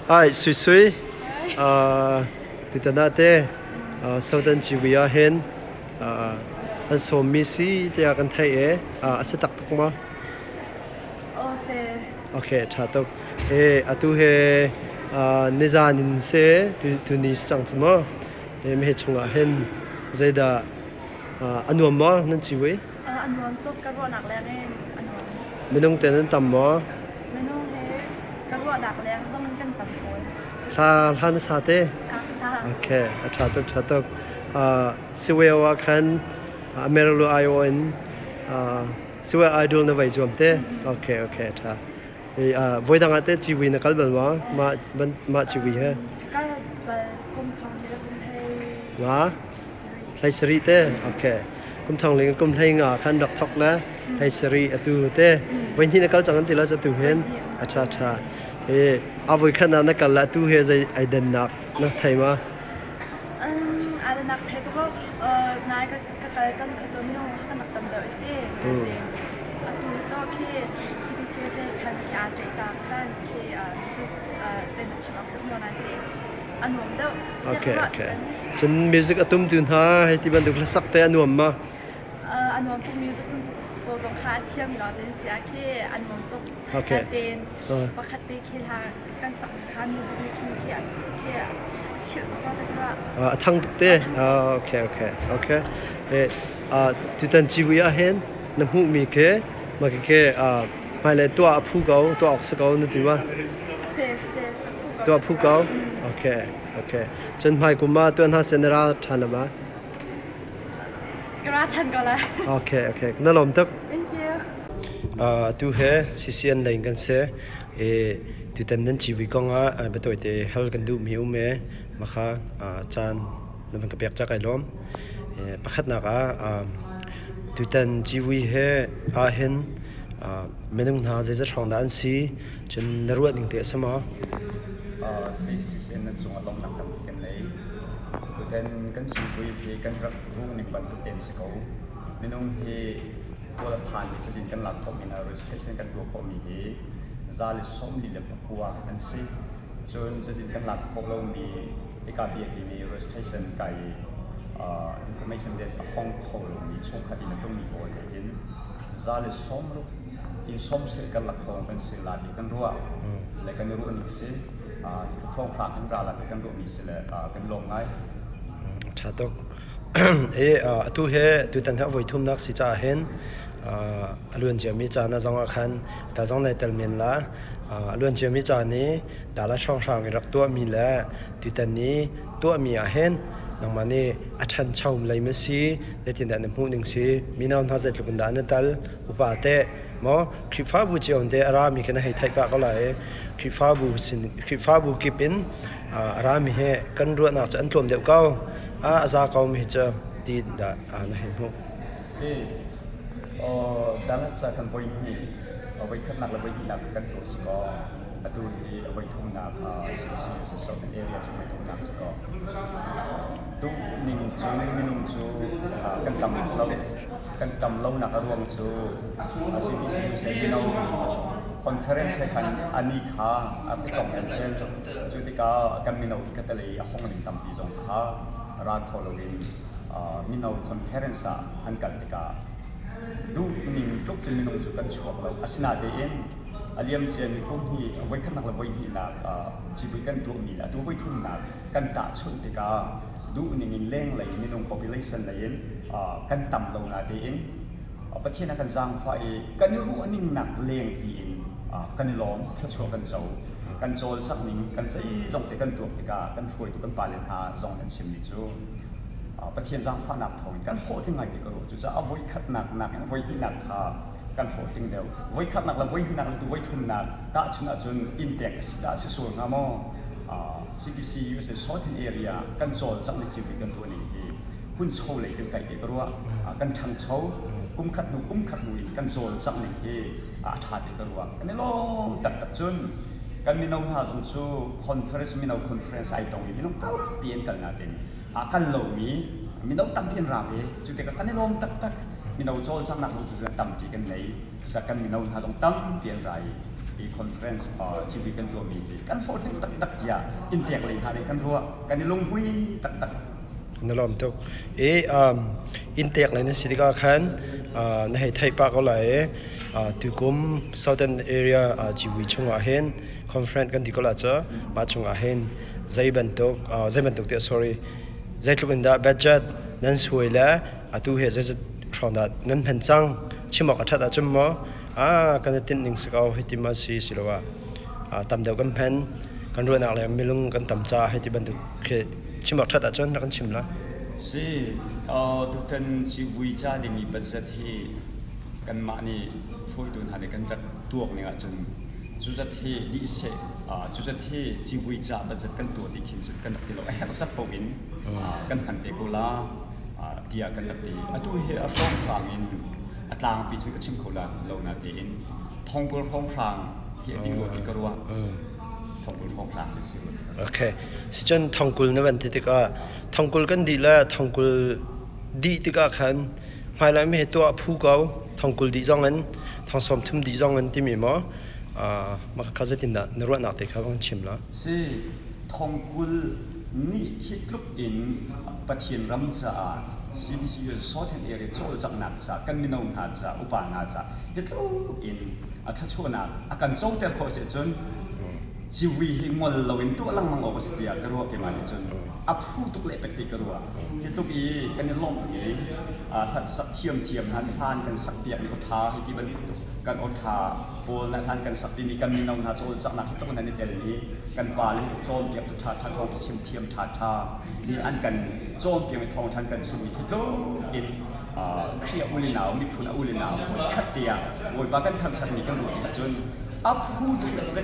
Hi, Sui Sui. Uh, tutan ah te uh, Southern Civui ah hin uh, an sawmmi si tiah kan theih e. Uh, a si taktak maw? Aw se. Okay, ṭha tuk. E, atu he uh, nizan in se tu, tuni si cang cu maw? E, mi he chungah hin zeidah uh, a nuam maw nan civui? A nuam tuk ka ruahnak leng in a nuam. Minung te nan tam maw? Minung he ka ruahnak leng zong in kan tam fawn. Hla hla na sa te? Hla ka sa. Okay, a ṭha tuk ṭha tuk. Uh, Siweo ah khan Amarillo Iowa in uh, Siweo Idol na vai zuam te? Okay, okay, ṭha. Uh, voi dang ah te civui na kal bal ma? Mah mah civui he? Ka kal bal kum thong he le kum hei. Nga? Hlei sarih te? Okay. Kum thong ling kum hlei nga khan rak thok le hlei sarih atu te. Voi hnih na kal cang an ti la atu hin. A ṭha ṭha. E a voi khat na na kal la atu he zei ai dannak na thei ma? Um, a dannak thei tuk nai ka ka kal tan kha cu minung kan rak tam deuh te. Atu cu khi CBC se khan khi aa ṭeh ca khan khi tu zei chim ak um lo nan te. A nuam deuh. Okay, okay. Cun music a tumtu hna hei ti bantuk hlasak te a nuam ma? A nuam tuk music pawl zong kha a thiam lo ten si ah khi a nuam tuk. Okay. Ten pakhat te khi hla kan sak kha music nih khin khi khi chilh tuk te kha. A thang tuk te. Okay, okay, okay. Eh tutan civui ah hin na hmuhmi khi ma khi khi hmailei tuah a phu ko, tuah awk si ko na ti ma? Se se a phu ko. Tuah phu ko. Okay. Okay. Cun hmai kum ah tuan hna seh na ra ṭhan la ma? Ka ra ṭhan ko lai. Okay, okay. Na lawm tuk. Thank you. Uh, tu he CCN lei kan si. E tutan nan civui kong ah biatawi te hal kan duh mi um e makha caan na van ka pek ca kai lawm. E pakhatnak ah tutan civui he ah hin minung hna zeizat hrawng dah an si Cun na ruah ning te a si maw? CCN nan cungah lawmhnak tampi kan ngei. Tutan kan civui hi kan rak ruh ning bantuk tein si ko. Minung hi kawl a phanmi cazin kan lak khawhmi hna registration kan tuah khawhmi hi za le 44 an si. Cun cazin kan lak khawh lomi hika biakinn i registration kai information desk a hong kho lomi chungkhat in a tlungmi pawl he hin za le 60 in sawmsarih karlak hrawng kan si la ti kan ruah le kan i ruah ning si hrawnghrang in ra la ti kan ruahmi si le kan lawm ngai. Ṭha tuk. E atu he tutan he voi thumnak si caah hin a luan ciami caan ah zong ah khan ta zong nai tel men la a luan ciami caan i Dallas hrawnghrang i rak tuahmi le tutan ni tuahmi ah hin nangmah nih a ṭhancho lei ma si zeitindah na hmuh ning si mino hna zeitluk in dah na tal upa teh maw Khrihfabu cio in teh a rami kha na hei theih pah ko lai i Khrihfabu sin Khrihfabu kip in a rami he kan ruahnak cu an tlawm deuh ko a a za ko mi hi cu ti dah na hei hmuh. Si Dallas ah kan voi hnih voi khatnak le voi hnihnak kan tuah si kaw atu hi voi thumnak si si Southern area cu voi thumnak si kaw duh ning cun minung cu kan tam lo Kan tam lonak a ruang cu CBC USA mino conference he khan ani kha a tong an cel. Cu tikah kan mino khatalei a hong ning tampi zong kha ra kho loin mino conference ah an kal tikah duh ning tluk cun minung cu kan chuak lo. Asinain a liam ciami kum hi voikhatnak le voihnihnak civui kan tuahmi le atu voithumnak kan tahchunh tikah duhning in lenglei minung population lei in kan tam lo natein Pathian a kan zaangfah i kan i ruahning nak lengpi in kan i lawm thluachuah kan co kan cawlcangh ning kan zeizong te kan tuak tikah kan hruaitu kan pale hna zong an chimmi cu Pathian zaangfahnak thawngin kan hlawhtling ngai ti ka ruah cucaah a voikhatnak nakin a voihnihnak kha kan hlawhtling deuh voikhatnak le voihnihnak le tu voithumnak tahchun ahcun inntek ka si caah si sual hnga maw CBC USA Southern area kan cawlcangh le civui kan tuah ning hi huncho lei kan kai te ka ruah kan ṭhangcho kum khat hnu kum khat hnu in kan cawlcangh ning hi a ṭha te ka ruah kan i lawm taktak cun kan mino hna zong cu conference mino conference ai tong i minung tampi an kal natin a kal lomi mino tampi an ra ve cu tikah kan i lawm taktak. Mino cawlcanghnak zong cu tampi kan nei. Cucaah kan mino hna zong tampi an ra i hi conference civui kan tuahmi hi kan hlawhtling taktak tiah inntek lei hna nih kan ruah. Kan i lunghmui taktak. Na lawm tuk. I inntek lei na si tikah khan na hei theih pah ko lai i tukum Southern Area civui chungah hin conference kan ti ko la cu mah chungah hin zei bantuk zei bantuk tiah sorry zeitluk in dah budget nan suai le atu he zeizat hrawng dah nan hman cang chim awk a ṭhat ahcun maw kan i tinh ning si ko hei ti ma si siloah tam deuh kan hman kan ruahnak le milung kan tam caah hei ti bantuk khi chim awk ṭhat ahcun rak kan chim la. Si, tutan civui ca ding i budget hi kanmah nih hruaitu hna nih kan rak tuak ning ahcun cuzat hi dih seh cuzat hi civui ca budget kan tuah ti khin cun kan rak ti lo a herh zat paoh in kan hman te ko la tiah kan rak ti. Atu hi a hrawnghrang in a tlangpi cun ka chim kho la lo na tein thongkul hrawnghrang hi a ti rua ti ka ruah. Thongkul hrawnghrang hi si rua ti ka ruah. Okay. Sicun thongkul na van ti tikah thongkul kan dih le thongkul dih tikah khan hmailei mi hi tuah phu ko thongkul dih zong in thong sawm thum dih zong in timi maw mah kha zeitindah na ruahnak te kha van chim la. Si thongkul nih hi tluk in Pathian ram caah CBCU Southern Area cawlcanghnak caah kan mino hna caah upa hna caah hi tluk in a thluachuahnak a kan coter khawh si cun civui hi ngol loin tuah lengmang awk a si tiah ka ruah keimah nih cun a phu tuk lehpek ti ka ruah hi tluk i kan i lawmh i hlat sak thiamthiam hna hlan kan sak piak mi awtha hi ti bantuk kan awtha pawl na hlan kan sak timi kan mino hna cawlcanghnak hi tluk in an i tel i kan pa le hi tluk cawnpiak tu ṭha ṭha thawng chim thiam ṭha ṭha nih an kan cawnpiak i thawngṭha an kan chimmi hi tluk in Khrih a ul nau miphun a ul nau khat te ah Bawipa kan thangṭhatmi kan ruah tikah cun a phu tuk le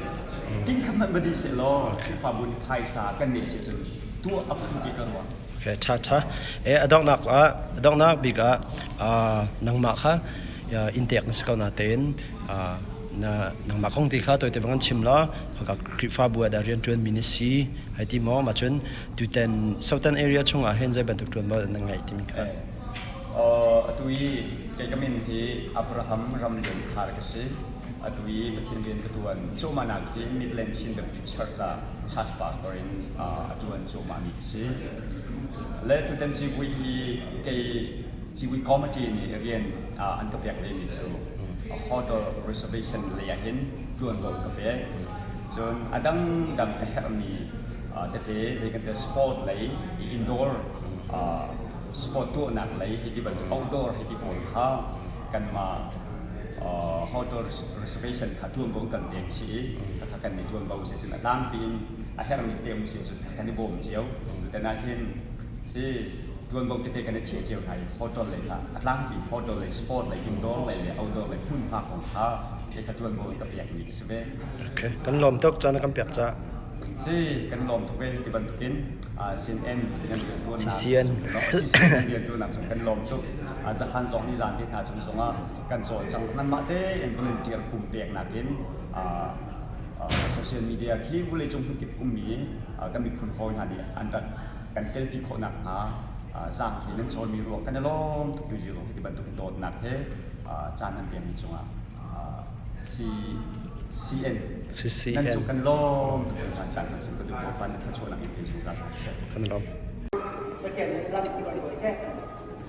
tingkhat hmanh va dih seh law Khrihfabu nih phaisa kan neih si cun tuah a phu ti ka ruah. Okay, ṭha ṭha. E a donghnak ah a donghnak bik ah nangmah kha inntek na si ko natein na nangmah kong ti kha tawite bang an chim law khaka Khrihfabu ah dah rian ṭuanmi na si hai ti maw mah cun tutan Southern area chungah hin zei bantuk ṭuanvo na ngeih timi kha. Atu i kei ka min hi Abraham Ramlian Khar ka si. Atu i Pathian rian ka ṭuan cuahmahnak hi Midland Chin Baptist Church ah church pastor in a ṭuan cuahmahmi ka si. Le tutan civui hi kei civui committee nih rian an ka pek vemi cu hotel reservation lei ah hin ṭuanvo ka pek. Cun a dangdang a herhmi tete zei kan ti sport lei indoor sport tuahnak lei hi ti bantuk outdoor hi ti pawl kha kanmah hotel reservation kha ṭuanvo kan pek chih i kha kan i ṭuanvo si cun a tlangpi in a herhmi tete um si cun kan i bawm cio. Tutan ah hin si ṭuanvo tete kan i thiah cio hna i hotel lei kha a tlangpi hotel lei sport lei indoor lei le outdoor lei hmunhma kong kha kha ṭuanvo in ka pekmi ka si ve. Okay, kan lawm tuk caan na kan pek caah. Si, kan lawm tuk ve ti bantukin CNN nan riantuannak CCN CCN riantuannak cung kan lawm tuk. Zahan zong ni zan te hna cung zongah kan cawlcang nanmah tein volunteer pumpeknak in social media khi vawleicung hmunkip ummi kan miphun hawi hna nih an rak kan telpi khawh nakhnga zaanghle nan cawlmi ruang kan i lawm tuk tu zero hi ti bantuk dawtnak he caan nan pekmi cungah CCN CCN nan cung kan lawm tuk kan kan cung ka duh ko pan thluachuahnak in pe zungzal hna seh. Kan lawm. Pathian nih lam in hruai seh.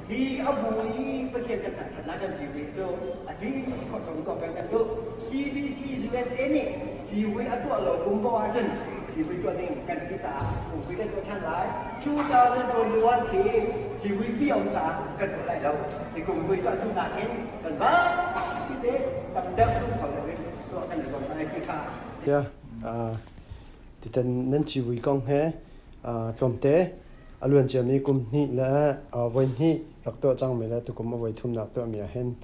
Hi a bu i Pathian kan thangṭhatnak kan civui cu a si khawh chung tuah peng kan duh. CBC USA nih civui a tuah lo kum poah ahcun civui tuah ding kan ti caah kumkui kan tuah ṭhan lai. 2021 khi civui pi a um caah kan tuah lai lo. Hi kumkui cu atu nakin kan zapi te tam deuh lungtho deuh in tuah kan i zuam lai ti kha. Yeah, titan nan civui kong he tlawmte A luanciami kum hnih le voihnih rak tuah cangmi le tukum a voithumnak tuahmi ah hin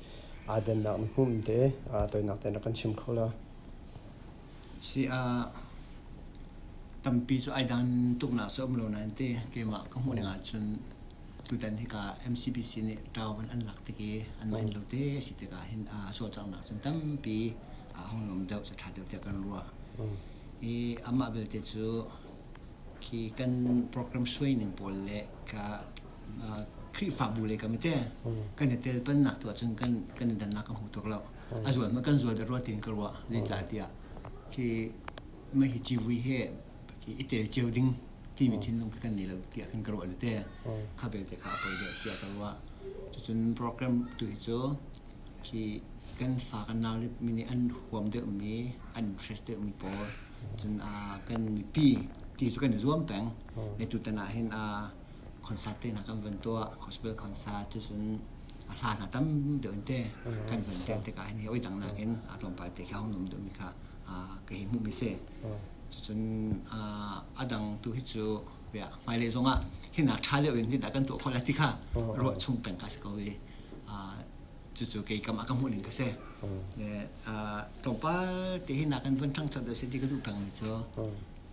aa dannak na hmuh te toinak tein rak kan chim kho la. Si tampi cu ai dan tuknak cu um lo nain te keimah ka hmuh ning ahcun tutan hika MCBC nih ṭau an lak tik i an mah inn lo te a si tikah hin a cawlcanghnak cun tampi a hung nuam deuh ca ṭha deuh tiah kan ruah. I amah belte cu Khi kan program suai ning pawl le ka Khrihfabu lei kam te kan i tel pannak tu ahcun kan kan i dannak ka hmu tuk lo. A zual ma kan zual da ruah tin ka ruah. Zeicahtiah khi mah hi civui he i tel cio ding timi thinlung khi kan nei lo tiah khin ka ruah le te. Kha belte kha a poi deuh tiah ka ruah. Cucun program tu hi cu khi kan fa kan nau le mi nih an huam deuhmi, an interest deuhmi pawl cun kan mipi ti cu kan i zuam peng. Le tutan ah hin concert te hna kan van tuah, gospel concert cucun a hla hna tam deuh in te kan van tel tikah hin hi oi dang nakin a tlawmpal te khi a hung num deuhmi kha ka hi hmuhmi si. Cucun a dang tu hi cu hmailei zongah hinak ṭha deuh in hindah kan tuah khawh lai ti kha ruah chung peng ka si ko i cucu kei kam ah ka hmuh ning ka si. Tlawmpal te hi nak kan vun ṭhangcho deuh si ti ka duh pengmi cu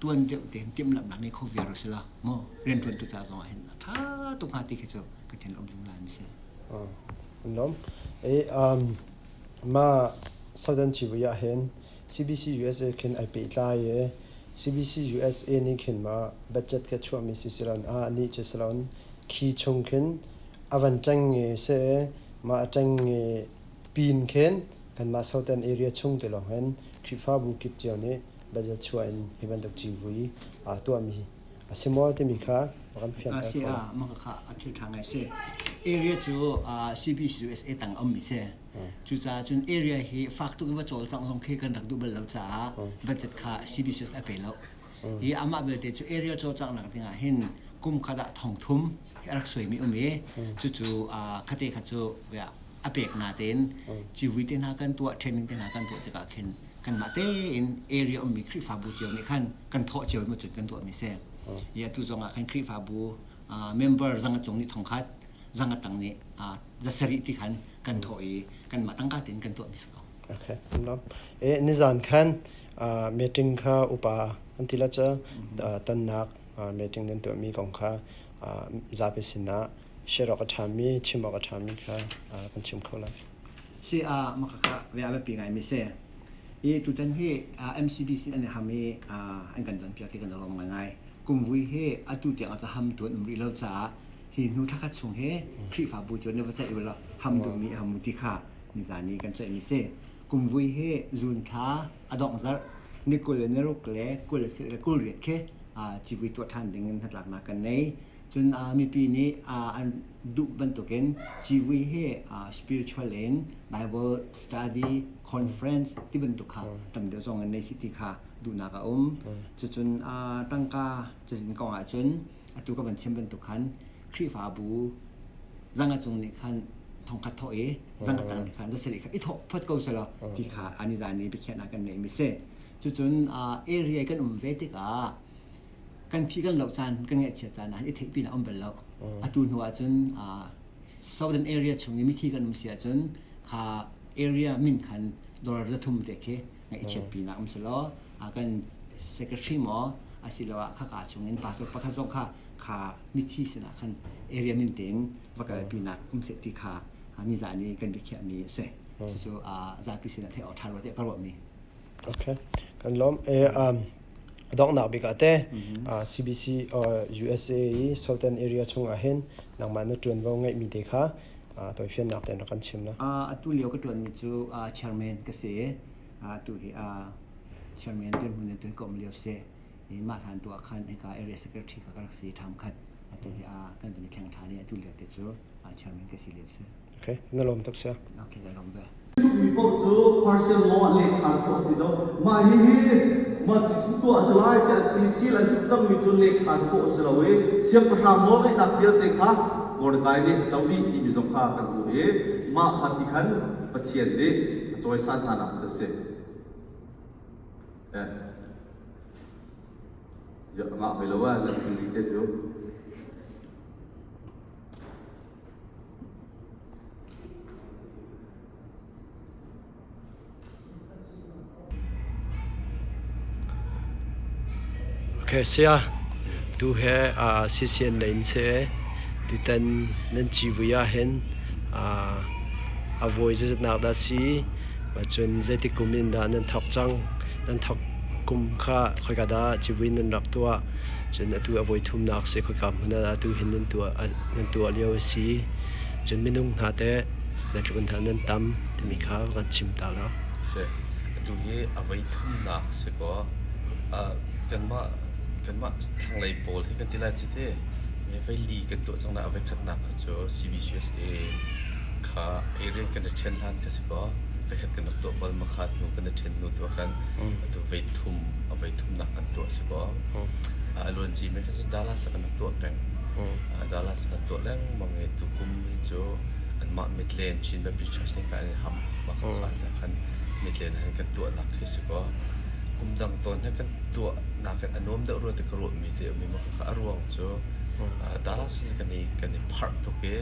tuan deuh tein timhlamhnak nih kho viar u sila maw rianṭuantu ca zong ah hin a ṭha tuk hnga ti khi cu ka thin um zungzal mi si. Nom. E ma Southern Civui ah hin CBC USA khin ai pehtlai i CBC USA nih khin ma budget ka chuahmi si silon a ni cu silon khi chung khin a van ṭeng i si mah a ṭeng i pin khin kanmah Southern area chung te lawng hin Khrihfabu kip cio nih budget chuah in hi bantuk civui aa tuahmi a si maw timi kha kan fianter Si ko. A mah kha a thil ṭha ngai si. Area cu CBC USA tang a ummi si. Cucaah cun area hi fak tuk in va cawlcangh zong khi kan rak duh bal lo caah budget kha CBC a pe lo. Hi amah belte cu area cawlcanghnak dingah hin kum khat ah thong thum hi a rak suaimi um i cucu khate kha cu a pek natein civui te hna kan tuah training te hna kan tuah tikah khin kanmah tein area ummi Khrihfabu cio nih khan kan thawh cio in cun kan tuahmi si. I atu zongah khan Khrihfabu member zanga cung nih thongkhat zanga tang nih zasarih ti khan kan thawh i kanmah tangka tein kan tuahmi si ko. Okay. E nizan khan meeting kha upa an ti la cu tonnak meeting nan tuahmi kong kha zapi sinah share awk a ṭhami chim awk a ṭhami kha kan chim kho lai. Si a maka kha ve a biapi ngaimi si. I tutan hi MCBC an i ham i an kan donpiak hi kan i lawm ngaingai. Kumvui hi atu tiang a ham tu an um rih lo caah hi hnu thlakhat chung hi Khrihfabu cu na va ceih u law ham duhmi ham u ti kha nizan i kan ceihmi si. Kumvui hi June thla a dongh zarh ni 20 le ni ruk le 20 le sarih le 28 khi civui tuah ṭhan ding in hnatlaknak kan nei. Cun mipi nih an duh bantukin civui hi spiritual in Bible study conference ti bantuk kha tam deuh zong in nei si ti kha duhnak a um. Cucun tangka cazin kong ahcun atu ka van chim bantuk khan Khrihfabu zanga cung nih khan thongkhat thawh i zanga tang nih khan zasarih kha i thawh phot ko selaw ti kha ani zan i biakhiahnak kan neih mi si. Cucun area kan um ve tikah kan phi kan loh caan kan ngaihchiat caan ah i theihpi na um bal lo. Atu hnu ahcun southern area chung i mithi kan um si ahcun kha area min khan dollar 300 te khi ngaihchiatpi nak um selaw kan secretary maw asiloah khaka chung in pastor pakhat zong kha kha mithi sinah khan area min tein va kalpi nak um seh ti kha nizan i kan biakhiahmi a si. Cucu zapi sinah theih awk ṭha rua tiah ka ruahmi. Okay. Kan lawm. E donghnak bik ah te CBC USA i Southern area chung ah hin nangmah na ṭuanvo ngeihmi te kha tawifiannak tein rak kan chim la. Atu lio ka ṭuanmi cu chairman ka si. Atu hi chairman dirhmun in tu hi ka um lio si. Mah hlan tu ah khan hika area secretary ka rak si ṭham khat. Atu hi kan van i thleng ṭhan i atu lio te cu chairman ka si lio si. Okay, na lawm tuk sia. Okay, na lawm ve. Mi paoh cu partial law ah leh ṭhan khawh si lo. Mah hihi mah cu tuah a si lai tiah an ti sil an chim cangmi cu leh ṭhan khawh a si lo i siangpahrang nawlngeihnak vialte kha Mordecai nih a co dih timi zong kha kan hmuh i mah kha ti khan Pathian nih a cawisan hnanak cu a si. Eh. Mah hoi lo ah nan thilri te cu. Okay, saya tu he CCN lei in si tutan nan civui ah hin a voi zeizatnak dah si cun zeitik kum in dah nan thawk cang nan thawk. kum kha khoika dah civui nan rak tuah cun atu a voi thumnak si khoika hmun ah atu hin nan tuah nan tuah lio a si cun minung hna teh zeitluk in dah nan tam timi kha kan chim ta la. Si. Atu hi a voi thumnak si kaw kanmah kanmah thlanglei pawl hi kan ti lai cu ti voi li kan tuah cang na a voi khatnak kha cu CBCUSA kha ei rian kan i ṭhen hlan kha si kaw voikhat kan rak tuah bal ma kha hnu kan i ṭhen hnu tu ah khan atu voi thum a voi thumnak kan tuah si kaw a luanci mi kha cu Dallas ah kan rak tuah peng. Dallas ah kan tuah lengmang i tukum hi cu anmah Midland Chin Baptist Church nih khan an i ham mah kha kha khan Midland ah kan tuahnak khi si kaw kum dang tawn he kan tuahnak in a nuam deuh rua ti ka ruahmi te um i mah kha a ruang cu Dallas hi kan i kan i pharh tuk i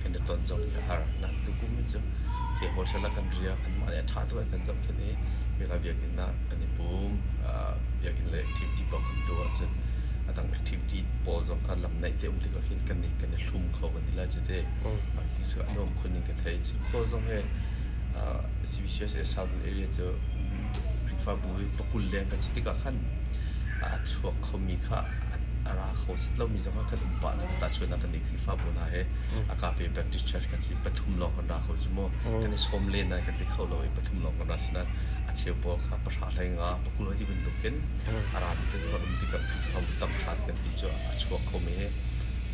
kan i ton zong khi a har. Nain tukum hi cu khi hotel ah kan riak anmah nih a ṭha tuk an kan zohkhenh i hika biakinn ah kan i pum biakinn lei activity paoh kan tuah cun a dang activity pawl zong kha lam naih te um tikah khin kan i kan i hlum kho kan ti lai cu te. Mah khi cu a nuam khun in ka thei. Cun khual zong hi CBCUSA Southern Area cu Khrihfabu hi pakul leng kan si tikah khan a chuak khomi kha a ra kho set lomi zong kha kan um pah hna. Tahchunhnak kan nih Khrihfabu hna hi Agape Baptist Church kan si pathum lawng kan ra kho cu mu. Kan i sawm len nain kan ti kho lo i pathum lawng kan ra si nain a cheu pawl kha pahra hlei nga pakul hoi ti bantukin a rami te zong an um tikah Khrihfabu tam hrat kan ti cu a chuak khomi hi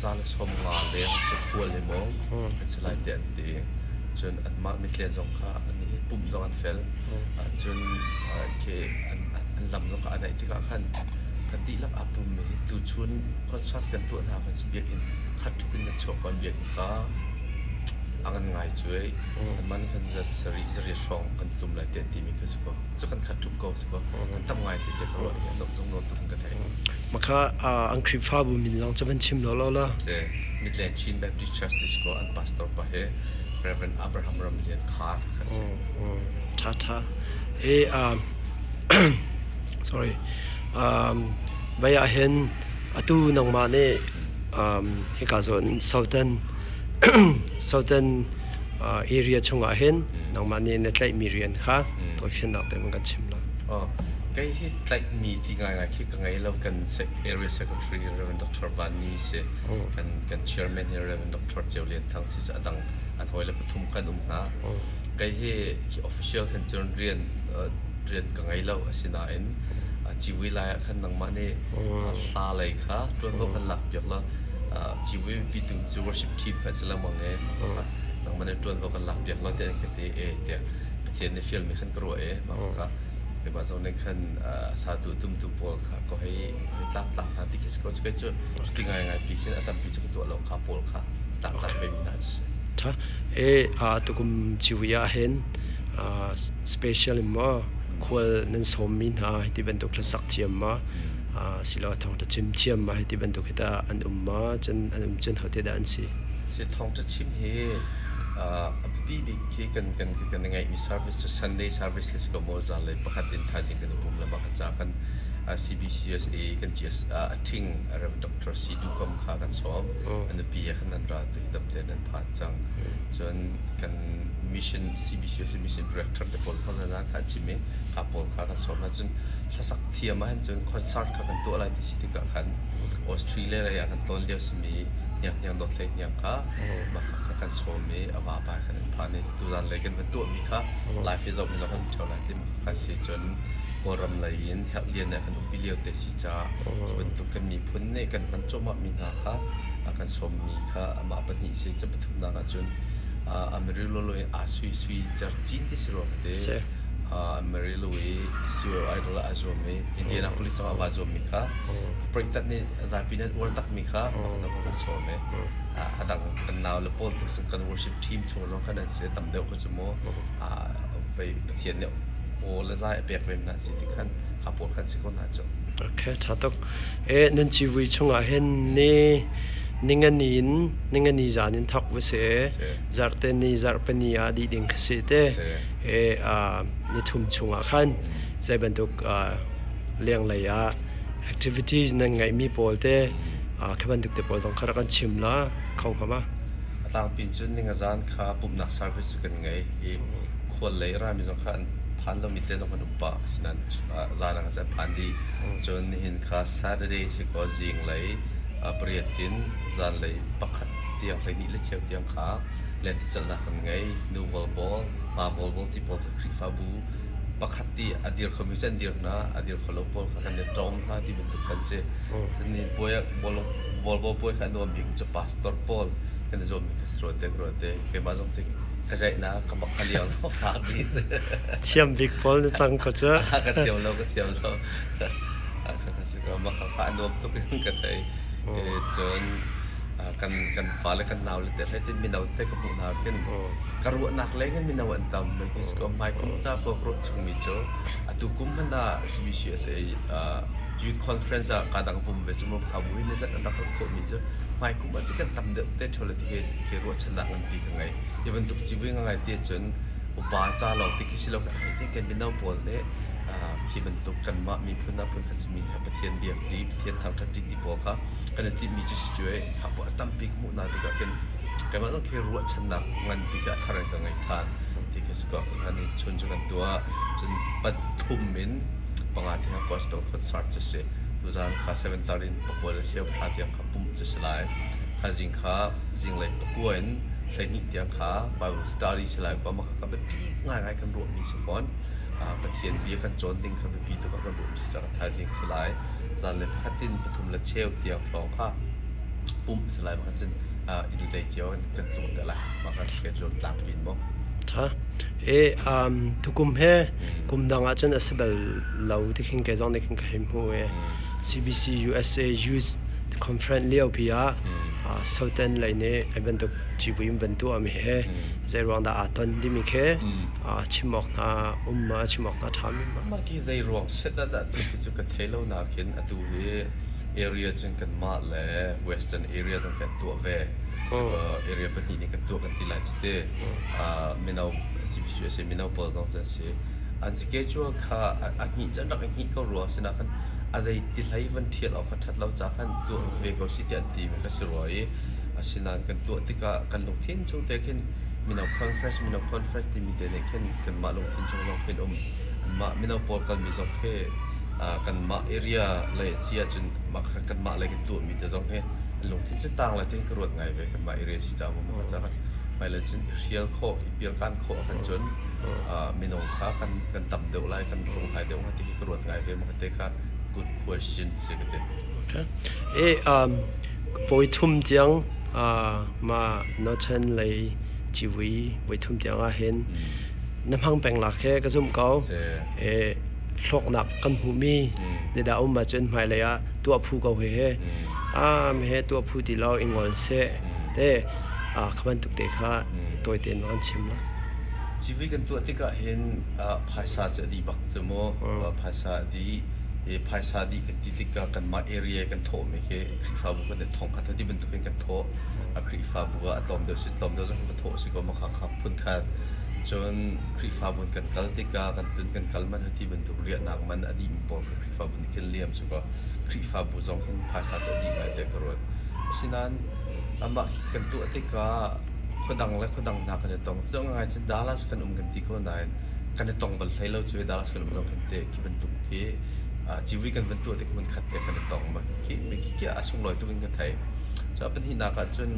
ca le sawm nga leng cu khual hi maw an si lai tiah an ti. Cun anmah mitlen zong kha an i pumh zong an fel. Cun khi an lam zong kha a naih tikah khan kan dihlak aa pummi hi tuchun concert kan tuah hna khan biakinn khat ṭhup in kan chuak ko an biakinn kha a ngan ngai cu ei anmah nih khan za sarih zariat hrawng kan tlum lai tiah an timi kha si ko cu kan khat ṭhup ko si ko kan tam ngai ti tiah ka ruah i an zong nawn tuk in ka theih. Maka an Khrihfabu min zong cu van chim law law la. Midland Chin Baptist Church ti si ko an pastor pa hi Reverend Abraham Ram Lian Khar kha si. Tha tha. E sorry. Vai ah hin atu nangmah nih hika zawn Southern Southern area chungah hin nangmah nih na tlaihmi rian kha tawifiannak te kan chim la. Oh, kei hi tlaihmi ti ngaingai khi ka ngei lo kan area secretary Reverend Dr. Van Ni si kan kan chairman hi Reverend Dr. Ceu Lian Thang si a dang an hawile pathum kan um hna. Kei hi khi official khan cun rian rian ka ngei lo asinain civui lai ah khan nangmah nih hla lei kha ṭuanvo kan lak piak la civui pitu cu worship team kha si lengmang e nangmah nih ṭuanvo kan lak piak la tiah an ka ti e tiah Pathian nih fialmi khan ka ruah e mah kha keimah zong nih khan satu tumtu pawl kha ko hei hei tlak tlak hna ti khi si ko cu kei cu cuti ngai ngai pi khin a tampi cu ka tuah lo kha pawl kha tlak tlak ve mi hna cu si. Tha e tukum civui ah hin special in maw khual nan sawmmi hna hiti bantuk hlasak thiam ma silo thawngtha chim thiam ma hiti bantuk hi tah an um ma cun an um cun hote dah an si? Si thawngtha chim hi a biapi bik khi kan kan kan ngeihmi service cu Sunday service khi si ko maw zanlei pakhat in thaizing kan i pum le mah kan ca kan CBCUSA kan GS a thing Rev Dr. C Dukom kha kan sawm a nupi he khan an ra tu hi dam tein an phan cang cun kan mission CBCUSA mission director te pawl kha zan kha chim i kha pawl kha kan sawm hna cun hlasak thiam ah hin cun concert kha kan tuah lai ti si tikah khan Australia lei ah kan tlawn lio simi hniang hniang dawt hlei hniang kha mah kha kha kan sawm i a vapa khan an phan i tuzan lei kan van tuahmi kha live i zohmi zong kan ṭheo lai ti mah kha si cun Kawlram lei in herh lian ah kan umpi lio te si caah cu bantuk kan miphun nih kan hman cuahmah mi hna kha kan sawmmi kha amah pahnih si ca pathumnak ah cun Amarillo in aa sui sui cer cin ti si rua ka ti. Amarillo i COO Idol ah aa zuam i Indianapolis zong ah vaa zuammi kha President nih zapi nih an uar takmi kha zong kan sawm i a dang kan nau le pawl tuk kan worship team chung zong khan an si tam deuh kha cu mu vei Pathian nih aw le zai a pek ve hna si ti khan kha pawl khan si ko hna cu. Okay, tha tuk. E nan civui chungah hin ni ningani in ningani zan in thok va si zarte ni zarhpani ah dih ding kha si te e ni thum chungah khan zei bantuk lenglei ah activities nan ngeihmi pawl te kha bantuk te pawl zong kha rak kan chim la kho hnga ma? A tlangpi cun ninga zan kha pumhnak service cu kan ngei i khual lei rami zong kha an phan lomi te zong kan um pah. Asinain zan ah khan an phan dih. Cun nihin kha Saturday si kaw zinglei pariat in zanlei pakhat tiang 12 le cheu tiang kha lentecelhnak kan ngei. Nu volleyball, pa volleyball ti pawl kha Khrihfabu pakhat ti a dir khomi cu an dir hna, a dir kho lo pawl kha kan i ṭawm hna ti bantuk khan si. Cun nihin puai ah volleyball puai kha a nuam bik cu pastor pawl kan i zuammi kha si rua te ka ruah te. Keimah zong tik ka zaihnak ka bak ka liang zong fak dih. Thiam bik pawl na cang ko cu. Ka thiam lo, ka thiam lo. Ka ka si ko, mah kha a nuam tuk in ka thei. Cun kan kan fale kan nau le te hlei tin mino te ka hmuh hna khin ka ruahnak leng in mino an tam mei khi si ko hmai kum ca ko ka ruah chungmi cu atu kum hmanh ah CBCUSA youth conference ah ka dang vum ve cu mu kha bu hin zat an rak rat khawhmi cu hmai kum ah cu kan tam deuh te ṭheo le ti hi khi ruahchannak nganpi ka ngei. Hi bantuk civui ngai ti ahcun upa ca lawng ti khi si lo kan hei kan mino pawl nih khi bantuk kanmah miphun ah phunkhat simi he Pathian biak ṭi, Pathian thangṭhat ṭi ti pawl kha kan i timhmi cu si cu ei kha pawl a tampi ka hmuh hna tikah khin keimah zong khi ruahchannak nganpi khi a thar in ka ngei ṭhan ti khi si ko kha ni chun cu kan tuah cun pathum in panga tiang gospel concert cu si tuzaan kha 7:30 in pakua le cheu pahra tiang kha pumh cu si lai thaizing kha zinglei pakua in 12 tiang kha Bible study si lai ko mah kha biapi ngaingai kan ruahmi si fawn. Pathian bia kan cawn ding kha biapi tuk ah kan ruahmi si caah thaizing si lai. Zanlei pakhat in pathum le cheu tiang hrawng kha pumh si lai mah cun inn lei cio kan tlung te lai. Mah kan schedule tlangpi in mu. Tha. E um tukum he kum dang ah cun a si bal lo ti khin kei zong nih khin ka hei hmu e. CBC USA Youth Conference lio pi ah Southern lei nih ai bantuk civui in van tuah mi he zei ruang dah aa ton timi khi chim awk hna um ma chim awk hna ṭha mi ma. Mah khi zei ruang set ah dah ti khi cu ka thei lo nakin atu hi area cun kanmah le western area zong kan tuah ve. Area pahnih nih kan tuah kan ti lai cu te. Mino CBCUSA mino pawl zong cu an si. An schedule kha a hnih cu an rak i hnih ko rua sinain khan a zei ti hlei van ṭhial awk kha ṭhat lo ca khan tuah ve ko si tiah an ti mi kha si rua i asinain kan tuah tikah kan lungthin chung te khin mino conference mino conference timi te nih khin kanmah lungthin chung zong khin um anmah mino pawl kalmi zong khi kanmah area lei si ahcun mah kha kanmah lei kan tuahmi te zong hi an lungthin cu tang lai ti ka ruat ngai ve kanmah area si caah maw ca kan hmailei cun i hrial khawh i pialkan khawh ahkhan cun minung kha kan kan tam deuh lai kan hlunghlai deuh hnga ti khi ka ruat ngai ve mah te kha good question si ka ti. Okay. E um voi thum tiang mah nochan lei civui voi thum tiang ah hin na hmang peng lak he ka zumh ko. E hlawknak kan hmuhmi ne dah um ahcun hmailei ah tuah phu ko he he a he tuah phu ti lo i ngol seh te kha bantuk te kha tawi tein kan chim la. Civui kan tuah tikah hin phaisa cu a dih bak cu mu phaisa a dih i phaisa dih kan ti tikah kanmah area kan thawhmi khi Khrihfabu kan i thong kha ti bantukin kan thawh. A Khrihfabu ah a tlawm deuh si tlawm deuh zong va thawh si ko ma kha kha phun khat. Cun Khrihfabu kan kal tikah kan tlun kan kal man ti bantuk riahnak man a dihmi pawl kha Khrihfabu nih khin liam si ko. Khrihfabu zong hin phaisa cu a dih ngai te ka ruat. Asinain amah khi kan tuah tikah khuadang le khuadang hna kan i tong. Cu ngai cun Dallas kan um kan ti ko nain kan i tong bal hlei lo cu Dallas kan um zong khin te khi bantuk khi civui kan van tuah tik hmun khat te kan i tong ma khi khi khi a sunglawi tuk in ka thei. Cu a pahnihnak ah cun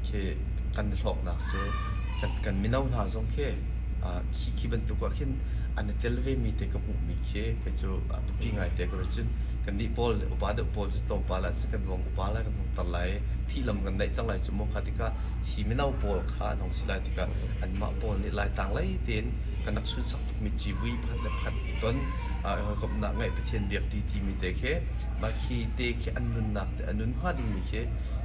khi kan i hlawknak cu kan kan mino hna zong khi khi khi bantuk ah khin an i tel ve mi te ka hmuh mi khi kei cu a biapi ngai te ka ruat cun kannih pawl upa deuh pawl cu tlawmpal ah cun kan vong upa lai kan vong tar lai thih lam kan naih cang lai cu mu kha tikah hi mino pawl kha an hong si lai tikah anmah pawl nih laitlang lei tein kan rak sunsak tukmi civui pakhat le pakhat i ton hawikomhnak ngeih Pathian biak ṭi timi te khi mah khi te khi an nunnak te a nun hnga dingmi khi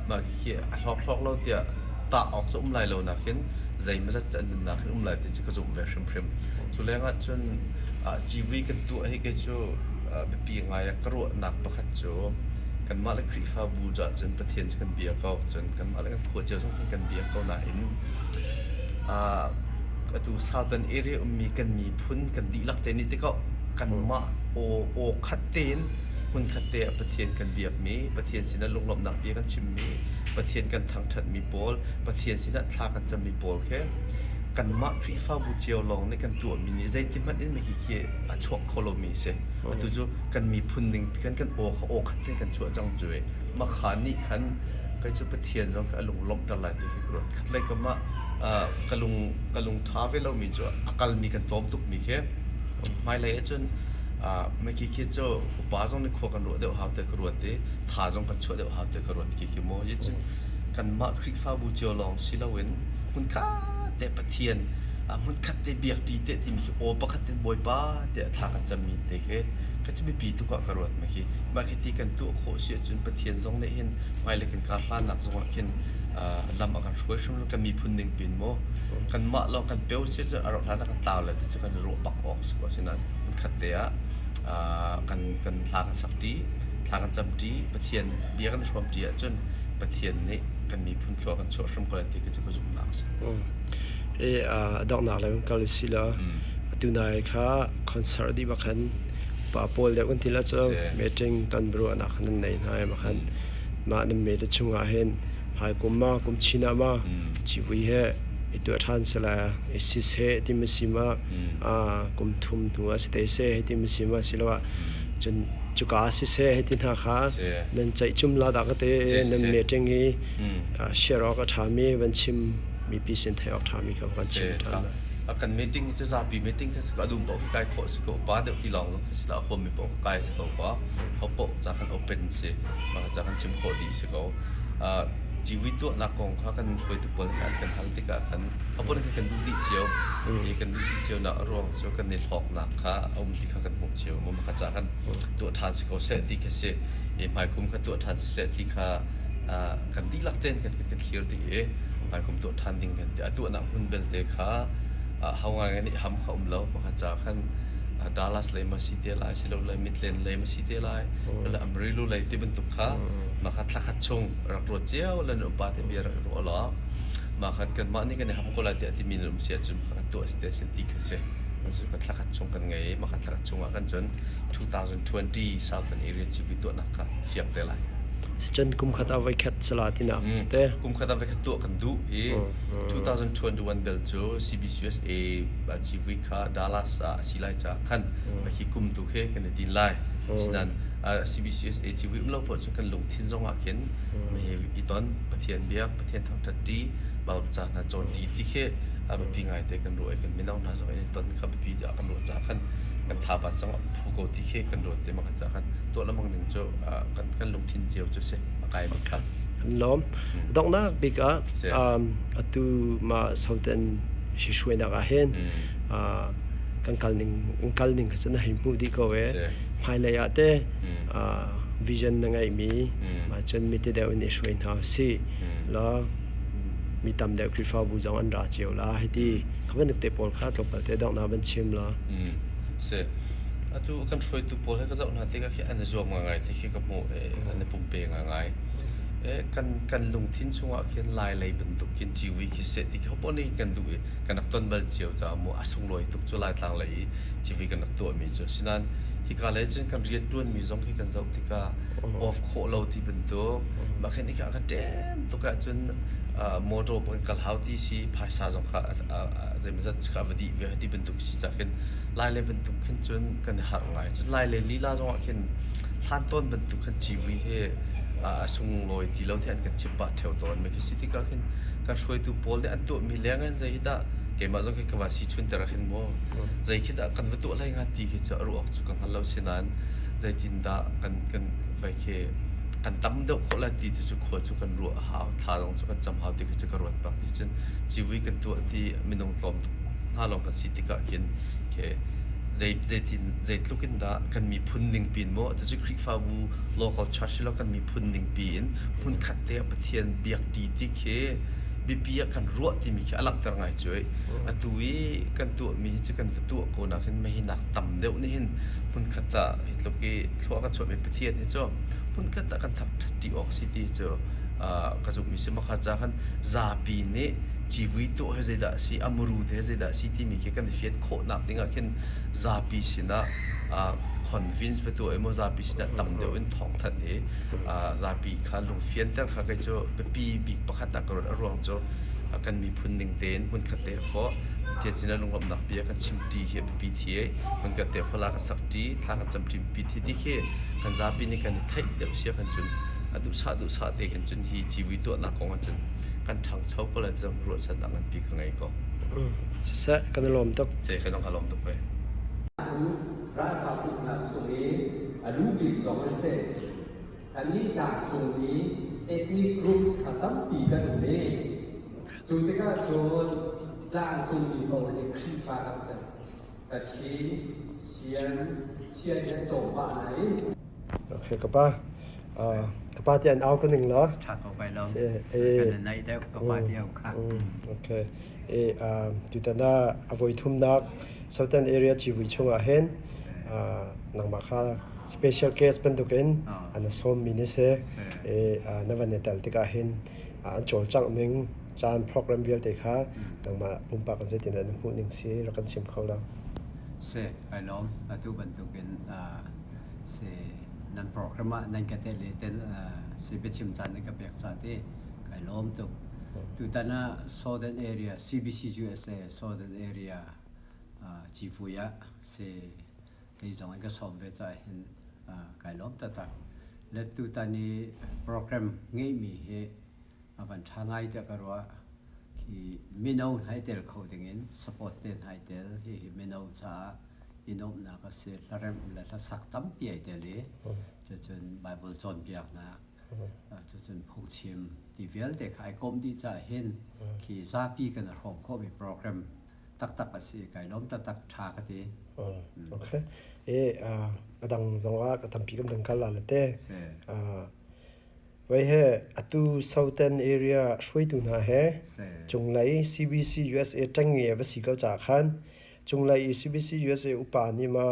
mah khi a hlawk hlawk lo tiah tah awk cu um lai lo nakin zeimawzat cu an nunnak hin um lai ti cu ka zumh ve hrimhrim. Cu lengah cun civui kan tuah hi kei cu biapi ngai ah ka ruahnak pakhat cu kanmah le Khrihfabu caah cun Pathian cu kan bia ko cun kanmah le kan khua cio zong khin kan bia ko nain atu Southern area ummi kan miphun kan dihlak te nih tikah kanmah aw aw khat tein hmunkhat te ah Pathian kan biakmi, Pathian sinah lunglawmhnak bia kan chimmi, Pathian kan thangṭhatmi pawl, Pathian sinah thla kan cammi pawl khi. Kanmah Khrihfabu cio lawng nih kan tuahmi nih zeiti hmanh in khi khi a chuak kho lomi a si. Atu cu kan miphun ning pi khan kan aw kha aw khat in kan chuah cang cu i mah kha nih khan kei cu Pathian zong kha a lung lawmhter lai ti khi ka ruat. Khatlei kam ah ka lung ka lung ṭha ve lomi cu a kalmi kan tlawm tukmi khi hmailei ahcun mah khi cu upa zong nih khua kan ruah deuh hau tiah ka ruat i tha zong kan chuah deuh hau tiah ka ruat khi khi maw cun kanmah Khrihfabu cio lawng si loin hmunkhat te Pathian hmunkhat te biakṭi te timi khi aw pakhat in Bawipa tiah thla kan cammi te khi ka cu biapi tuk ah ka ruat mah khi mah khi ti kan tuah khawh si ahcun Pathian zong nih hin hmailei kan kar hlannak zong ah khin lam a kan hruai hrim kan miphun ning pin maw kanmah lawng kan peu si ahcun a rauh hlan ah kan tlau lai ti cu kan ruah bak awk si ko asinain hmunkhat te ah kan kan hla kan sak ṭi thla kan cam ṭi Pathian bia kan i hrawm ṭi ahcun Pathian nih kan miphun thlua kan chuah hrim ko lai ti cu ka zumhnak a si. I a donghnak le kal usih law atu nai kha concert dih bak khan pa pawl deuh kan ti la cu meeting ton biaruahnak khan nan nei hna i khan mah nan me te chungah hin hmai kum ma kum chin ah ma civui he i tuah ṭhan sila i siseh ti ma si ma kum thum hnu ah si te seh ti ma si ma siloah cun cuka ah siseh hei ti hna kha nan ceihcum la dah ka te nan meeting i share awk a ṭhami van chim mipi sin theih awk ṭhami kha van chim ṭhan. A kan meeting hi cu zapi meeting kha si ko a dum paoh khi kai khawh si ko pa deuh ti lawng zong khi si lo a huammi paoh kha kai si ko ko ho paoh ca khan open si mah ca khan chim khawh dih si ko civui tuahnak kong kha kan hruaitu pawl kha an kan hal tikah khan a pawl kan duh dih cio i kan duh dih cio nak a ruang cu kan i hlawknak kha a um ti kha kan hmuh cio mu mah kha ca khan tuah ṭhan si ko seh ti kha si i hmaikum kha tuah ṭhan si seh ti kha kan dihlak tein kan kan thlir dih i hmaikum tuah ṭhan ding kan ti a tuahnak hmun belte kha ho ngai nih ham kha um lo mah ca khan Dallas lei ma si te lai silole Midland lei ma si te lai le Amarillo lei ti bantuk kha mah kha thlakhat chung rak ruat cio le upa te bia rak ruah law mah khan kanmah nih kan i ham ko lai tiah timi nan um si ahcun kan tuah si te si ti kha si cu ka thlakhat chung kan ngei i mah kha thlakhat chung ah kan cun 2020 Southern Area Civui tuahnak kha fiang te lai. Cun kum khat ah voikhat sala tinak te. Kum khat ah voikhat tuah kan duh i 2021 bel cu CBCUSA civui kha Dallas ah a si lai caah khan khi kum tu khi kan i tin lai. Sinan CBCUSA civui um lo poh cu kan lungthin zong ah khin i ton Pathian biak Pathian thangṭhat ṭi Bible ca hna cawn ṭi ti khi a biapi ngaite kan ruah i kan mino hna zong in i ton kha biapi tiah kan ruah caah khan kan thabat zong a phu ko ti khi kan ruat te mah caah khan tuah lengmang ding cu kan kan lungthin cio cu si a kai bik kha. Kan lawm. Donghnak bik ah atu ma Southern hruainak ah hin kan kal ning kal ning kha cu na hei hmuh dih ko e. Hmailei ah te vision na ngeihmi mah cun mi te deuh in i hruai hna usih law mi tam deuh Khrihfabu zong an ra cio la hei ti kha bantuk te pawl kha tlawmpal te donghnak van chim la. Si. Atu kan hruaitu pawl he ka zoh hna tikah khi an i zuam ngaingai ti khi ka hmuh i an i pumpe ngaingai. Kan kan lungthin chungah khin Lai lei bantuk khin civui khi seh ti khi hopoh nih kan duh i kan rak ton bal cio caah mu a sunglawi tuk cu Laitlang lei i civui kan rak tuahmi cu. Asinain hika lei cun kan rianṭuanmi zong khi kan zoh tikah off khawh lo ti bantuk mah khin hika kan ṭem tuk ahcun motor kan kal hau ti si phaisa zong kha zeimawzat kha va dih ve ti bantuk si cah khin lai le bantuk khin cun kan i harh ngai cun lai le lila zong ah khin hlan tawn bantuk khan civui hi a sunglawi ti lo ti an kan chim pah ṭheo tawn mi khi si tikah khin kan hruaitu pawl nih an tuahmi leng in zei hi dah keimah zong khi ka va si chun ter ah khin maw zei khi dah kan va tuah lai hnga ti khi cu a ruah awk cu ka hngal lo sinain zeitindah kan kan vai khi kan tam deuh khawh lai ti tu cu khua cu kan ruah a hau thla zong cu kan cam hau ti khi cu ka ruat bak ti cun civui kan tuah ti minung tlawm tuk hna lawng kan si tikah khin ke zei zeitin zeitluk in dah kan miphun ning pin maw atu cu Khrihfabu local church lo kan miphun ning pi in hmunkhat te ah Pathian biak ti ti khi biapi ah kan ruah timi khi a langhter ngai cu atu i kan tuahmi hi cu kan va tuah ko nak hin mahinak tam deuh nih hin hmunkhat ah hi tluk i thlua kan chuahmi Pathian hi cu hmunkhat ah kan thangṭhat ṭi awk si ti cu ka zumhmi si makha ca khan zapi nih civui tuah hi zeidah a si a muru te hi zeidah a si timi khi kan i fian khawhnak dingah khin zapi sinah convince va tuah i maw zapi sinah tam deuh in thawngthanh i zapi kha lungfianter kha kei cu biapi bik pakhat ah ka ruat a ruang cu. Kan miphun ning tein hmunkhat te fawh Pathian sinah lunglawmhnak bia kan chimṭi hi a biapi thi ei. Hmunkhat te fala kan sakṭi, thla kan camṭi biapi thi ti khi kan zapi nih kan i theih deuh sia kan cun a duhsah duhsah te khin cun hi civui tuahnak kong ah cun kan ṭhangcho ko lai ti zong ruahchannak nganpi ka ngei ko. Siseh, kan i lawm tuk. Seh, ka zong ka lawm tuk ve. Ralkap uknak chung i a lu bik zong an si. Kannih tlangcung i ethnic groups kha tampi kan um i cu tikah cun tlangcungmi paoh hi Khrihfa kan si. Kachin, Sian, Chian hi an tlawm pah nain Okay, ka pa. Ka pa ti an au ka ning lo. Tha ko bai lo. Kan naih deuh ka pa ti au kha. Okay. E tutan ah a voi thumnak Southern Area civui chungah hin nangmah kha special case bantukin an sawmmi na si. E na van i tel tikah hin an cawlcangh ning caan program vialte kha nangmah pumpak in zeitin dah na hmuh ning si rak kan chim kho lo. Si, kai lawm. Atu bantukin si nan program ah nan ka tel i tel si biachim caan nan ka pek ca ti kai lawm tuk. Tutan ah Southern Area CBC USA Southern Area civui ah si kei zong an ka sawm ve caah hin kai lawm taktak. Le tutan i program ngeihmi hi a van ṭha ngai tiah ka ruah. Khi mino hna i tel kho dingin support te hna i tel hihi mino caah i nuamhnak a si. Hlaremh le hlasak tampi ai tel i cucun Bible cawnpiaknak cucun phungchim ti vialte kha ai komh dih caah hin khi zapi kan i hrawm khawhmi program taktak a si. Kai lawm taktak ṭha ka ti. Okay. E a dang zongah ka tampi kan van kal la le te. Vei he atu Southern area hruaitu hna he cunglei CBC USA ṭengnge va si ko caah khan cunglei i CBC USA upa nih ma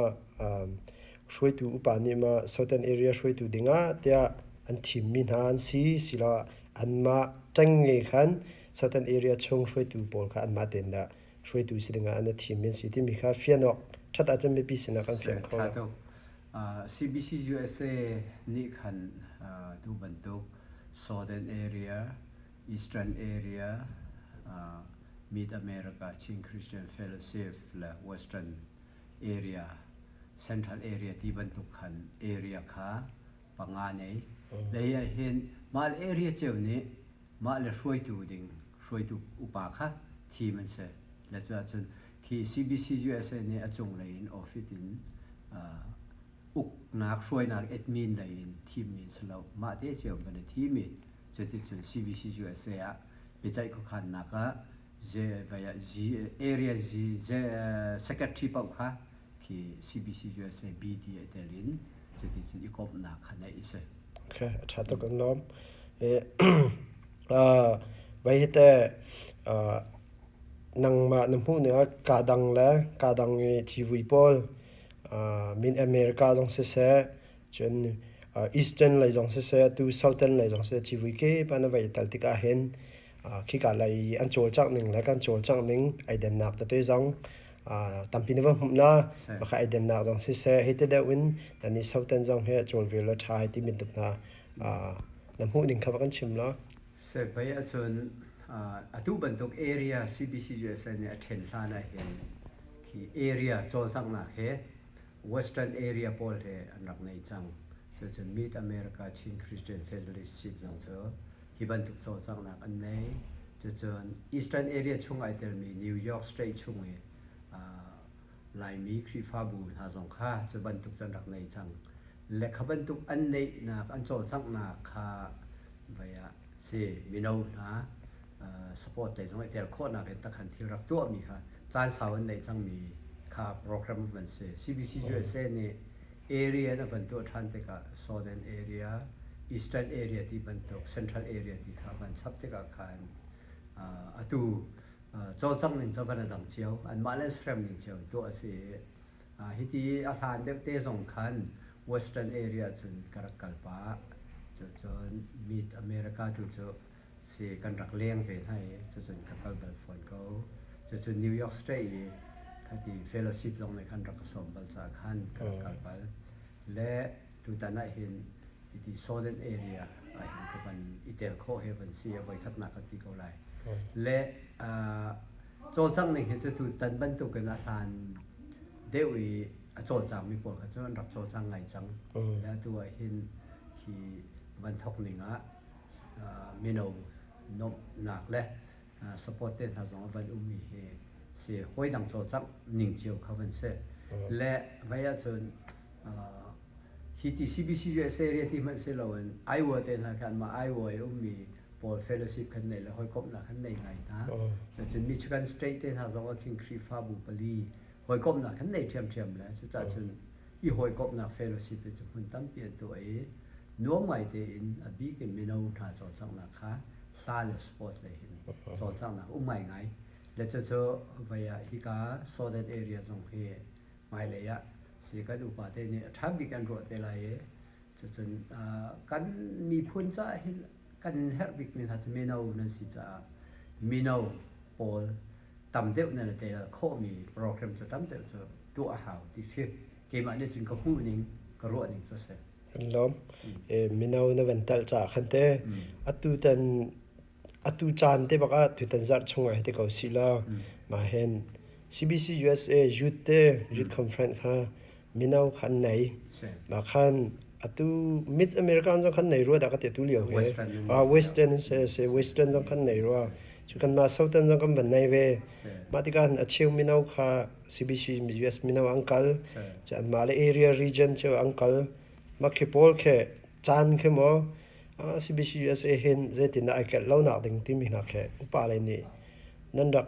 hruaitu upa nih ma Southern area hruaitu dingah tiah an thimmi hna an si siloah anmah ṭengnge khan Southern area chung hruaitu pawl kha anmah tein dah hruaitu si dingah an i thimmi an si timi kha fian awk ṭhat ahcun mipi sinah kan fiang kho lo. CBC USA nih khan tu bantuk Southern Area, Eastern Area, Mid America Chin Christian Fellowship le Western Area, Central Area ti bantuk khan area kha panga nei. Lei ah hin mah le area cio nih mah le hruaitu ding hruaitu upa kha thim an si. Le cu ahcun Khi CBC USA nih a cunglei in office in uknak hruainak admin lei in thimmi an si lo. Mah te cio van i thim i cuticun CBC USA ah biaceih khuakhannak ah G, area G, J, secretary paoh kha khi CBC USA BD a tel in cuticun i komhnak kha neih a si. Okay, a ṭha tuk an lawm. Vai hi teh nangmah na hmuh ning ah kaa dang le kaa dang i civui pawl min America zong siseh cun Eastern lei zong siseh atu Southern lei zong siseh civui kip ah na va i tel tikah hin khika lei i an cawlcangh ning le kan cawlcangh ning ai dannak tete zong tampi na va hmuh na maka ai dannak zong siseh hi te deuh in nan i Southern zong hi a cawl ve lo ṭha hei ti bantuk hna na hmuh ning kha va kan chim law. Sevei ahcun atu bantuk area CBC USA nih a ṭhen hlan ahhin khi area cawlcanghnak he Western area pawl he an rak nei cang. Cucun Mid America Chin Christian Fellowship zong cu hi bantuk cawlcanghnak an nei. Cucun Eastern area chung ai telmi New York State chung i Laimi Khrihfabu hna zong kha cu bantuk cu an rak nei cang. Le kha bantuk an neihnak, an cawlcanghnak kha vai ah si mino hna support lei zong i tel khawhnak in takhan thil rak tuahmi kha caan sau an neih cangmi kha program van si. CBC USA nih area in a van tuah ṭhan tikah Southern area, Eastern area ti bantuk, Central area ti kha van chap tikah khan atu cawlcangh ning cu van a dang cio. Anmah le serem ning cio in tuah a si i Hiti a hlan deuh te zong khan Western area cun ka rak kal pah. Cucun Mid America tu cu si kan rak leng ve hna i cucun ka kal bal fawn ko. Cucun New York State i khati fellowship zong nih khan rak ka sawm bal caah khan ka rak kal bal. Le tutan ah hin hiti Southern area ah hin ka van i tel khawh he van si a voikhatnak ka ti ko lai. Le cawlcangh ning hi cu tutan bantukin a hlan deuh i a cawlcangmi pawl kha cu an rak cawlcang ngai cang. Le atu ah hin khi van thawk ning ah mino nuamhnak le support te hna zong a van ummi hi si hawi dang cawlcangh ning cio kha van si. Le vai ahcun hi ti CBC USA area ti hmanh si loin Iowa te hna khan mah Iowa i ummi pawl fellowship kan nei le hawikomhnak kan nei ngai hna. Cun Michigan State te hna zong ah khin Khrihfabu pali hawikomhnak kan nei ṭhiamṭhiam le cucaah cun i hawikomhnak fellowship hi cu hmun tampi an tuah i nuam ngai tein a bik in mino hna cawlcanghnak kha hla le sport lei hin cawlcanghnak um ngaingai. Le cucu vai ah hika Southern area zong hi hmailei ah si kan upa te nih a ṭha bik an ruah te lai i cucun kan miphun caah hin kan herh bikmi hna cu mino nan si caah mino pawl tam deuh nan i tel khawhmi program cu tam deuh cu tuah a hau ti si keimah nih cun ka hmuh ning ka ruah ning cu a si. Kan lawm. Mino na van telh caah khan te atu tan atu caan te bak ah tutan zarh chung ah hiti ko si law mah hin CBC USA Youth te Youth Conference kha mino kha an nei. Mah khan atu Mid American zong khan nei rua dah ka ti atu lio he. Ah Western se se Western zong khan nei rua. Cu kan mah Southern zong kan van nei ve. Mah tikah a cheu mino kha CBC US mino an kal. Cu anmah le area region cu an kal. Mah khi pawl khi caan khi maw CBC USA hin zeitindah ai kelh lonak ding timi hna khi upa lei nih nan rak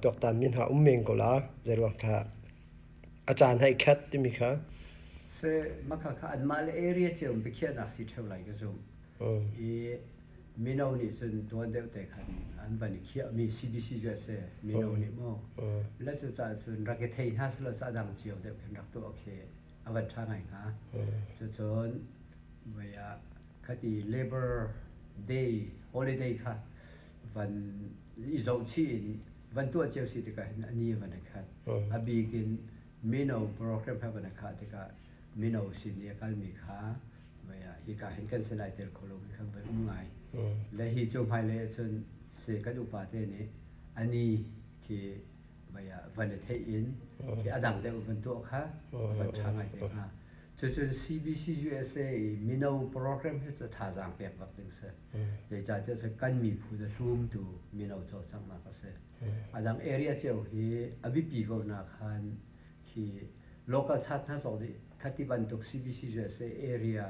tuaktan mi hna um men ko la zeiruang kha a caan hei khat timi kha Se makha kha anmah le area cio biakhiahnak si ṭheo lai ka zumh. I mino nih cun tuan deuh te khan an van i khiahmi CBC USA mino nih mu le cu caah cun rak i thei hna selaw ca dang cio deuh khin rak tuah khi a van ṭha ngai hnga. Cucun voi ah khati Labor Day holiday kha van i zohchih in van tuah cio si tikah hin a ni van i khat. A bik in mino program he van i khah tikah mino sin i a kalmi kha voi ah hika hin kan sin ai tel kho lomi kha van um ngai. Le hi cu hmailei ahcun se kan upa te nih a ni khi vai ah van i theih in khi a dang deuh van tuah kha van ṭha ngai te hnga. Cucun CBC USA i mino program hi cu thazaang pek bak ding si. Zeicahtiah cun kan miphun a hlumtu mino cawlcanghnak a si. A dang area cio hi a biapi ko nak khan khi local chat hna zong nih khati bantuk CBC USA area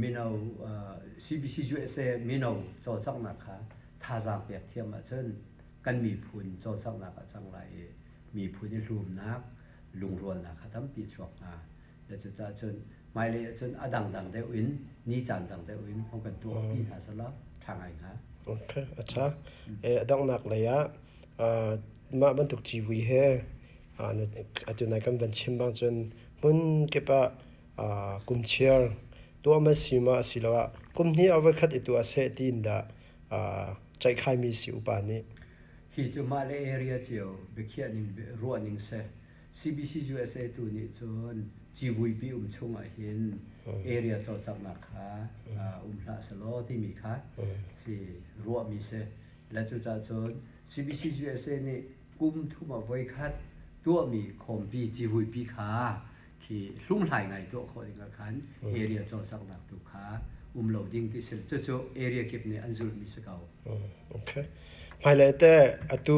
mino CBC USA mino cawlcanghnak kha thazaang pek thiam ahcun kan miphun cawlcanghnak ah cang lai i miphun i hlumnak lungrualnak kha tampi chuak hnga. Le cucaah cun hmailei ahcun a dangdang deuh in ni caan dang deuh in hong kan tuahpi hna selaw ṭha ngai hnga. Okay, a ṭha. A donghnak lei ah mah bantuk civui he atu nai kan van chim bang cun hmun kip ah kum chiar tuah ma si ma asiloah kum hnih ah voikhat i tuah seh tiin dah ceihkhaimi si upa nih. Hi cu mah le area cio biakhiah ning ruah ning seh CBC USA tu nih cun civuipi um chung ah hin area cawlcanghnak kha um hlah selaw timi kha si ruahmi si. Le cucaah cun CBC USA nih kum thum ah voikhat tuahmi khawmpi civuipi kha khi hlunghlai ngai tuah khawh ding ah khan area cawlcanghnak tu kha um lo ding ti si. Cucu area kip nih an zulhmi si ko. Okay. Hmailei teh atu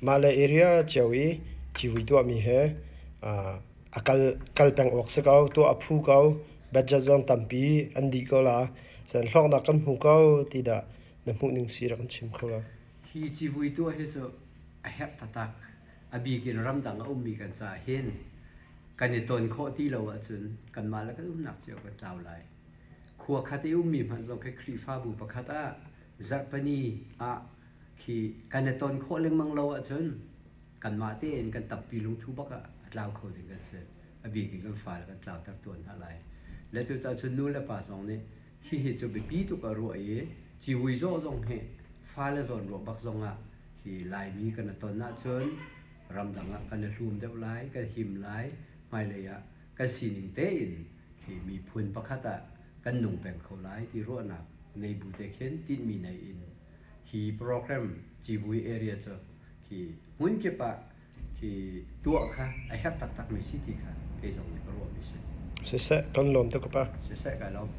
mah le area cio i civui tuahmi he a kal kal peng awk si ko, tuah a phu ko, budget zong tampi an dih ko la. Cun hlawknak kan hmu ko ti dah na hmuh ning si rak kan chim kho lo. Hi civui tuah hi cu a herh taktak. A bik in ramdang a ummi kan caah hin kan i ton khawh ti lo ahcun kanmah le kan umnak cio kan tlau lai. Khua khat i ummi hmanh zong khi Khrihfabu pakhat ah zarhpini ah khi kan i ton khawh lengmang lo ahcun kanmah tein kan tappi lungthu bak ah a tlau kho ding kan si. A bik in kan fale kan tlauter tuan hna lai. Le cucaah cun nu le pa zong nih hihi cu biapi tuk ah ruah i civui zawh zong hi fale zawn ruah bak zong ah hi Laimi kan i ton ahcun ramdang ah kan i hlum deuh lai, kan him lai, hmailei ah kan sining tein khi miphun pakhat ah kan nung peng kho lai ti ruahnak nei bu te khin tinhmi nei in. Hi program civui area cu khi hmun kip ah khi tuah kha a herh taktakmi si ti kha kei zong nih ka ruahmi si. Siseh, kan lawm tuk ka pa. Siseh, ka lawm.